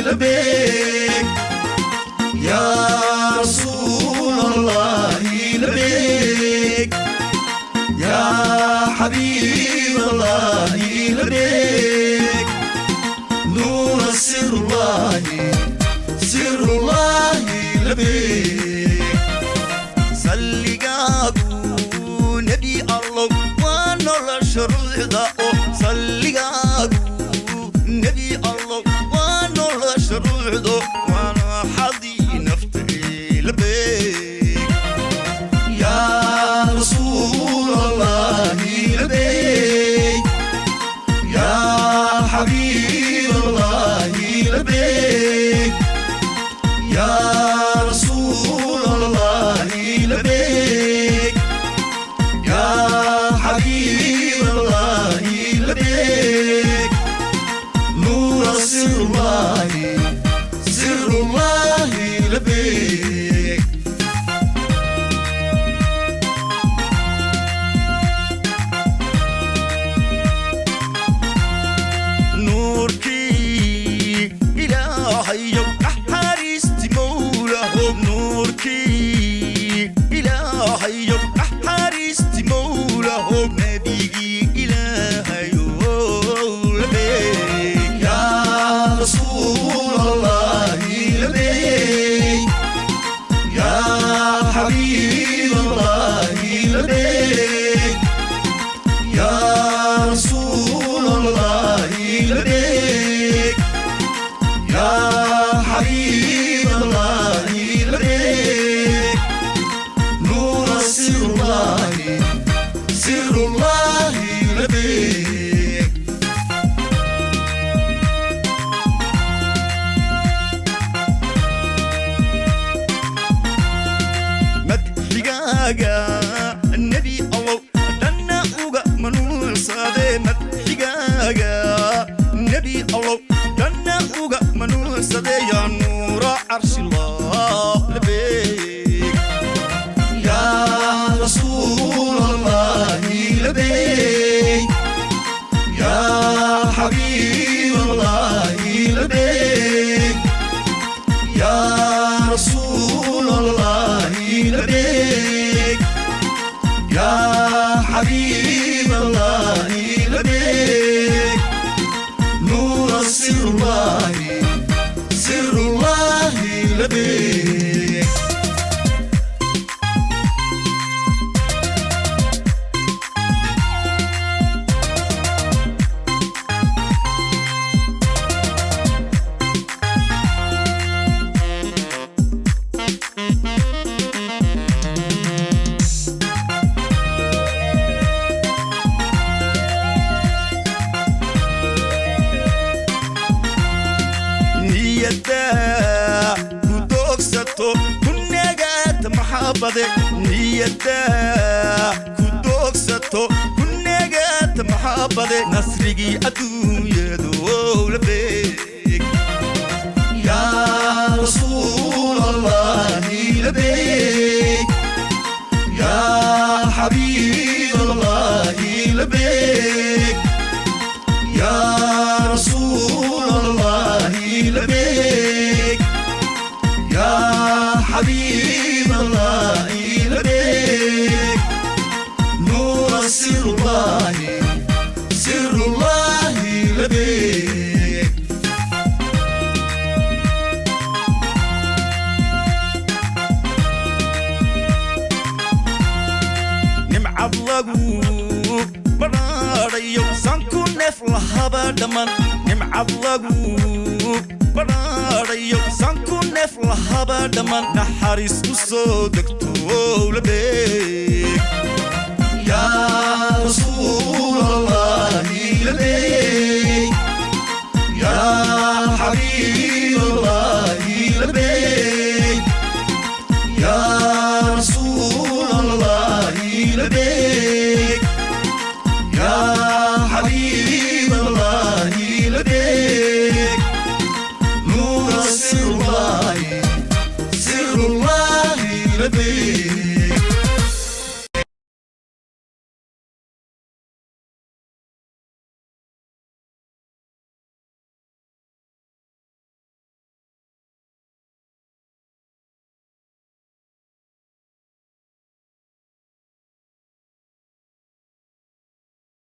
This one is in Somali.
لبيك يا رسول الله لبيك يا حبيب الله لبيك نور سر الله سر الله لبيك Salligaagu Nebi Allow waa nolosha ruuxda oo salligaagu Nebi Allow waa nolosha ruuxdo waana xadii nafta ee labeeg. يا رسول الله لبيك يا حبيب الله لبيك يا رسول الله لبيك يا حبيب الله لبيك نور سر الله سر الله لبيك. Nuurkii Ilaahayow naxariisti Mowlahow, nuurkii Ilaahayow naxariisti Mowlahow, nebigii Ilaahayow labeeg. يا رسول الله لبيك يا حبيب الله لبيك يا رسول الله لبيك يا حبيب الله لبيك نور سر الله سر الله لبيك. Madxigaaga Nebi Allow dhanna uga manuucsaade, madxigaaga Nebi Allow dhanna uga manuucsade, yaa nuura carshillah labeeg. يا رسول الله لبيك يا حبيب الله لبيك يا رسول الله لبيك يا حبيب الله لبيك نور سر الله سر الله لبيك. Niyadda ku doogsato ku nagaata maxabade, niyadda ku doogsato ku nagaata maxabade, nasrigii adduunyadu ow labeeg. يا رسول الله لبيك يا حبيب الله لبيك يا رسول الله لبيك يا حبيب الله لبيك نور سر الله سر الله لبيك. Nimcad lagu badhaadhayo sanku neef lahaba dhammaan, nimcad lagu badhaadhayo sanku neef lahaba dhammaan, naxariis u soo degto ow labeeg. يا رسول الله لبيك يا حبيب الله لبيك يا رسول الله لبيك يا حبيب الله لبيك نور سر الله سر الله لبيك.